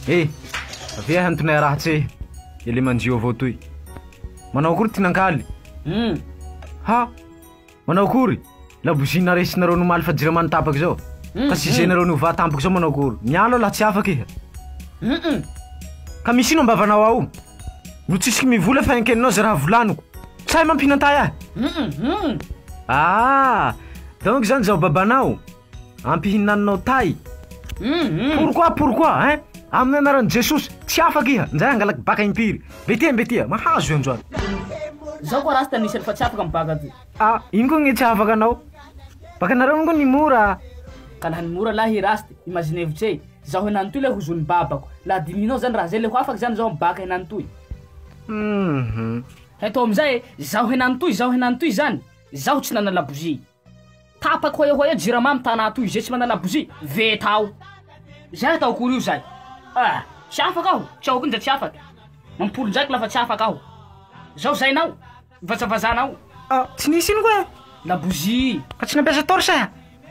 Eh, avia hantonay raha tse. Ele manjio avao toy. Manao akory ty nankaly? Ha! Manao akory? Labozia naresinareo nomaly fa jirama nitapaky zao. Ka sujet nareo niova tampoky zao manao akory? Miala laha tsy afaky iha. Ka misy ino ambavanao ao? No tsisiky mivola fa enkeninao ze raha volaniko. Tsy hay mampihinantay ahy. Ah! Donc zany zaho babanao ampihinaninao tay. Pourquoi pourquoi hein? Amin'ny anaran'i Jesosy, tsy afaka iha, njay hangalaky baka impiry. Mbetia mbetia, mahazo iha androany. Zaho koa rasta anisany fa tsy afaka ny baka ty. Ah, ino koa gne tsy afaka anao? Baka nareo ngo ny mora. Ka laha ny mora lahy rasta, imaginez tse, zaho henany toy le ho zon'ny babako. Laha dinihinao zany raha zay le ho afaka zany zaho baka henany toy. Hum. Hatao amizay e, zaho henany toy, zaho henany toy zany, zaho tsy nana labozia. Tapako hoya hoya jirama amy tanà toy, zay tsy mana labozia, vetao. Zay atao akory io zay? Ah, tsy afaka aho, tsy aoko ndra tsy afaky. Mampolo ndraiky lafa tsy afaka aho. Zao zainao, vazavazanao. Ah, tsy nisy ino koa e? Labozia. Ka tsy nampiasa torche ah?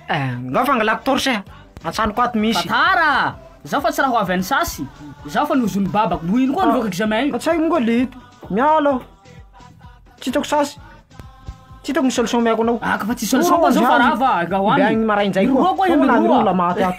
Eh, ngao fangalako torche ah? Antsaniko ato misy. Tantara! Zaho fa tsy raha ho avy any sasy. Zaho fa nozon'ny babako. Mbo ino koa nivoaka examen io? Ka tsy haiko moa lito. Miala aho. Tsy hitako sasy. Tsy hitako ny solution omeako anao. Ah, ka fa tsy solution koa zao fa rava. Nga ho Mbe any. agny maraindray koa. Miroa koa iha, Fa miroa. la maty ato.